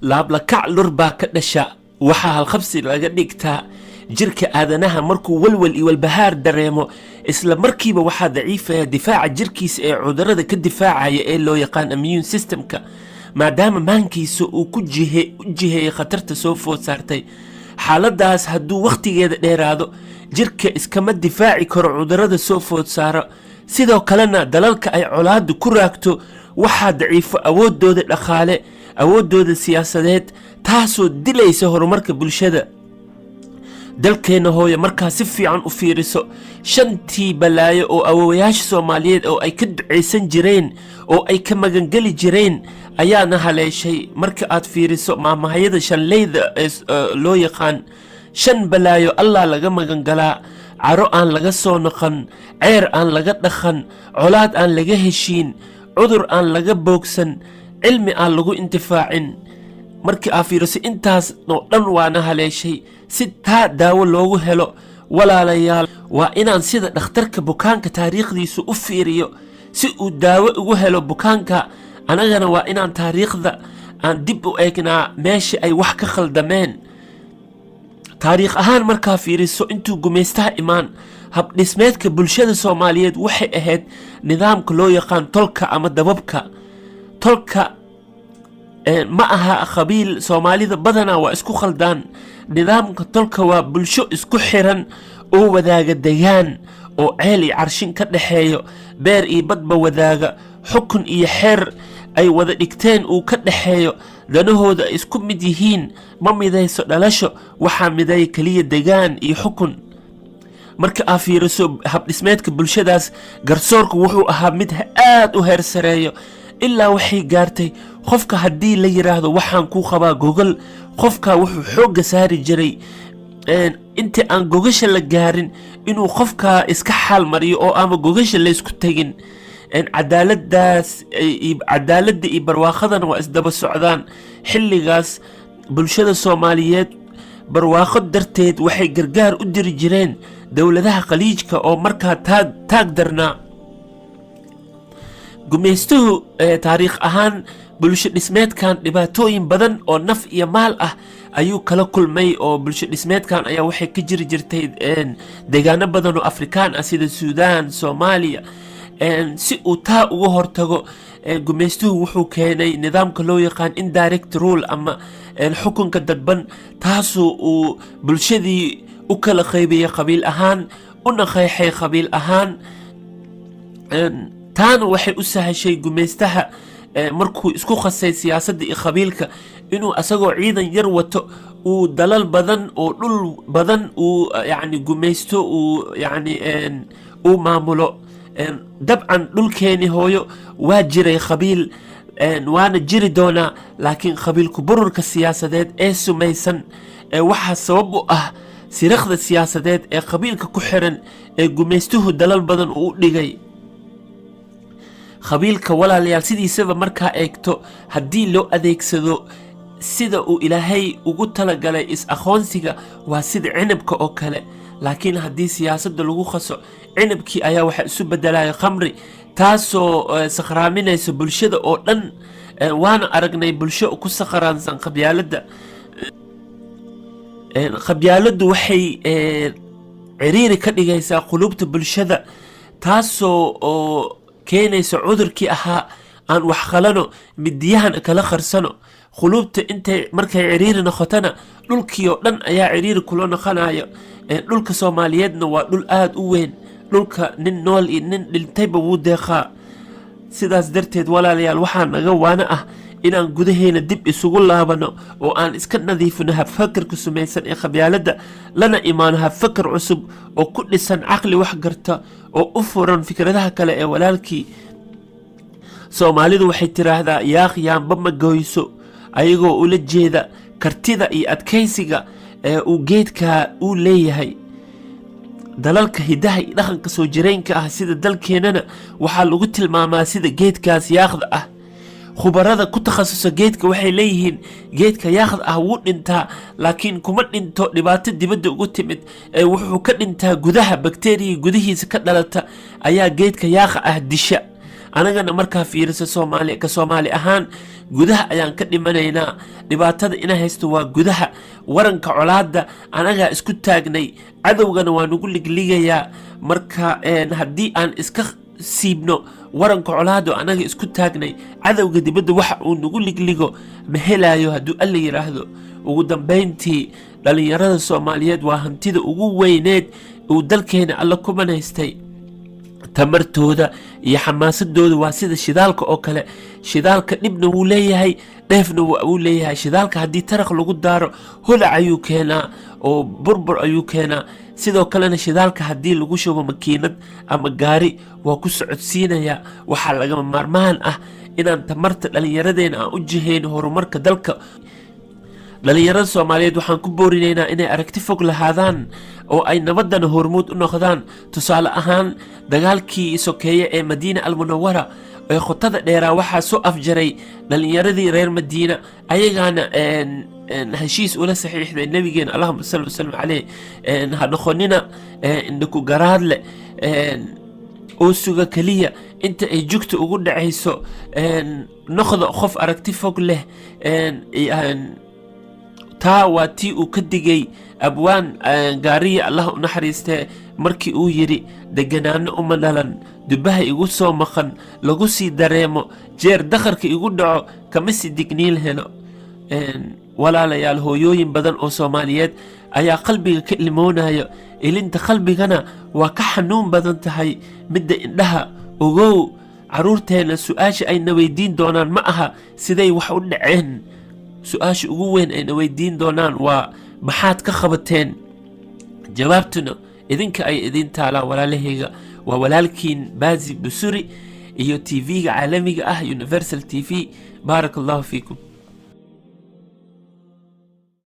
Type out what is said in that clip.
Laablakac lur baa ka dhasha. Waxaa halqabsi laga dhigtaa jirka aadanaha markuu walwal iyo walbahaar dareemo, isla markiiba waxaa daciifaya difaaca jirkiisa ee cudurada ka difaacaya ee loo yaqaan immune systemka, maadaama maankiisa uu ku jihe u jiheeyay khatarta soo food saartay. Xaaladaas hadduu wakhtigeeda dheeraado, jirka iskama difaaci karo cudurada soo food saaro. Sidoo kalena dalalka ay colaadu ku raagto waxaa daciifo awoodooda dhaqaale, awooddooda siyaasadeed, taasoo dilaysa horumarka bulshada. Dalkeenna hooyo markaa si fiican u fiiriso, shantii balaayo oo awowayaasha Soomaaliyeed oo ay ka ducaysan jireen oo ay ka magangeli jireen ayaana haleeshay. Marka aad fiiriso maahmaahyada shanleyda ee loo yaqaan "Shan balaayo Allah laga magangalaa": caro aan laga soo noqon, ceer aan laga dhaqan, colaad aan laga heshiin, cudur aan laga boogsan, cilmi aan lagu intifaacin. Markii aa fiiriso, intaas oo dhan waana haleeshay. Si taa daawo loogu helo, walaalayaal, waa inaan sida dhakhtarka bukaanka taariikhdiisu u fiiriyo si uu daawo ugu helo bukaanka, annagana waa inaan taariikhda aan dib u eegnaa meesha ay wax ka khaldameen. Taariikh ahaan markaa fiiriso, intuu gumaystaha imaan, habdhismeedka bulshada Soomaaliyeed waxay ahayd nidaamka loo yaqaan tolka ama dababka. Tolka ma aha qabiil. Soomaalida badanaa waa isku khaldaan. Nidaamka tolka waa bulsho isku xiran oo wadaaga degaan, oo ceel iyo carshin ka dhexeeyo, beer iyo badba wadaaga, xukun iyo xeer ay wada dhigteen uu ka dhexeeyo, danahooda ay isku mid yihiin. Ma midayso dhalasho, waxaa mideeya keliya degaan iyo xukun. Marka aa fiiriso habdhismeedka bulshadaas, garsoorku wuxuu ahaa mid aad u heer sareeyo, ilaa waxay gaartay qofka haddii la yiraahdo "Waxaan kuu qabaa gogol", qofka wuxuu xoogga saari jiray intii aan gogasha la gaarin inuu qofka iska xaal mariyo oo ama gogasha laysku tegin. Cadaaladaas, cadaaladda iyo barwaaqadana waa isdaba socdaan. Xilligaas bulshada Soomaaliyeed barwaaqo darteed waxay gargaar u diri jireen dowladaha Khaliijka oo markaa taag darnaa. Gumaystuhu taariikh ahaan bulsho dhismeedkan dhibaatooyin badan oo naf iyo maal ah ayuu kala kulmay, oo bulsho dhismeedkan ayaa waxay ka jiri jirtay deegaano badan oo Afrikaan ah sida Suudaan, Soomaaliya. Si uu taa uga hortago, gumaystuhu wuxuu keenay nidaamka loo yaqaan indirect rule ama xukunka dadban, taasoo uu bulshadii u kala qaybiyey qabiil ahaan, una qeexay qabiil ahaan. Taana waxay u sahashay gumaystaha markuu isku khasay siyaasadda iyo qabiilka inuu asagoo ciidan yar wato uu dalal badan oo dhul badan uu yacni gumaysto, uu yacni uu maamulo. Dabcan dhulkeeni hooyo waa jiray qabiil, waana jiri doonaa, laakiin qabiilku bururka siyaasadeed ee sumaysan ee waxaa sabab u ah sirikhda siyaasadeed ee qabiilka ku xiran ee gumaystuhu dalal badan uu u dhigay. Qabiilka, walaalayaal, sidiisaba markaa eegto, haddii loo adeegsado sida uu Ilaahay ugu talagalay, is-aqoonsiga, waa sida cinabka oo kale. Laakiin haddii siyaasadda lagu khaso, cinabkii ayaa waxa isu bedelaya khamri, taasoo sakhraaminaysa bulshada oo dhan. Waana aragnay bulsho ku sakhraansan qabyaaladda. Qabyaaladdu waxay ciriiri ka dhigaysaa qulubta bulshada, taasoo oo keenaysa cudurkii ahaa "Aan wax qalano, midiyahana kala qarsano". Qulubta intay markay ciriiri noqotona, dhulkii oo dhan ayaa ciriiri kula noqonayo. Dhulka Soomaaliyeedna waa dhul aada u weyn. Dhulka nin nool iyo nin dhintayba wuu deeqaa. Sidaas darteed, walaalayaal, waxaa naga waano ah inaan gudaheena dib isugu laabano oo aan iska nadiifino habfakarka sumaysan ee qabyaaladda, lana imaano habfakar cusub oo ku dhisan caqli wax garta oo u furan fikradaha kale ee walaalkii. Soomaalidu waxay tiraahdaa "Yaaq yaamba ma goyso", ayagoo ula jeeda kartida iyo adkaysiga ee uu geedka uu leeyahay. Dalalka hidaha iyo dhaqanka soo jireenka ah sida dalkeenana waxaa lagu tilmaamaa sida geedkaas yaaqda ah. Khubarada ku takhasusa geedka waxay leeyihiin geedka yaaqda ah wuu dhintaa, laakiin kuma dhinto dhibaato dibadda ugu timid ee wuxuu ka dhintaa gudaha. Bakteriya gudihiisa ka dhalata ayaa geedka yaaqa ah disha. Anagana markaa fiiriso Soomaali ka Soomaali ahaan, gudaha ayaan ka dhimanaynaa. Dhibaatada ina haysto waa gudaha. Waranka colaadda anagaa isku taagnay, cadowgana waa nagu ligligayaa. Marka haddii aan iska siibno waranka colaadda oo anaga isku taagnay, cadowga dibadda waxa uu nagu ligligo ma helaayo, hadduu Alla yidhaahdo. Ugu dambayntii, dhalinyarada Soomaaliyeed waa hantida ugu weyneed uu dalkeena Alla ku manaystay. Tamartooda iyo xamaasadooda waa sida shidaalka oo kale. Shidaalka dhibna wuu leeyahay, dheefna wuu leeyahay. Shidaalka haddii taraq lagu daaro, holac ayuu keenaa oo burbur ayuu keenaa. Sidoo kalena shidaalka haddii lagu shubo makiinad ama gaari, waa ku socodsiinayaa. Waxaa lagama maarmaan ah inaan tamarta dhallinyaradeena aan u jihayno horumarka dalka. Dhalinyarada Soomaaliyeed waxaan ku boorinaynaa inay aragti fog lahaadaan oo ay nabaddana hormuud u noqdaan. Tusaale ahaan, dagaalkii sokeeye ee Madiina Almunawara ee khotada dheeraa waxaa soo afjaray dhalinyaradii reer Madiina, ayagaana heshiis ula saxiixday nabigeena, allahuma salli wasalam caleyh. Ha noqonina indhaku garaadle oo suga keliya inta ay jugta ugu dhacayso. Noqda qof aragti fog leh. Taa waa tii uu ka digay abwaan Gaariya, Allah u naxariistee, markii uu yidhi: "Deganaano uma dhalan dubaha igu soo maqan, lagu sii dareemo jeer dakharka igu dhaco, kama si digniil helo." Walaalayaal, hooyooyin badan oo Soomaaliyeed ayaa qalbiga ka ilmoonaya. Ilinta qalbigana waa ka xanuun badan tahay midda indhaha. Ogow, caruurteenna su-aasha ayna weydiin doonaan ma aha siday wax u dhaceen. Su-aasha ugu weyn ayna weydiin doonaan waa: "Maxaad ka qabateen?" Jawaabtuna idinka ay idiin taalaa. Walaalahayga, waa walaalkiin Baasi Busuri iyo TV-ga caalamiga ah, Universal TV. Baaraka Allahu fiikum.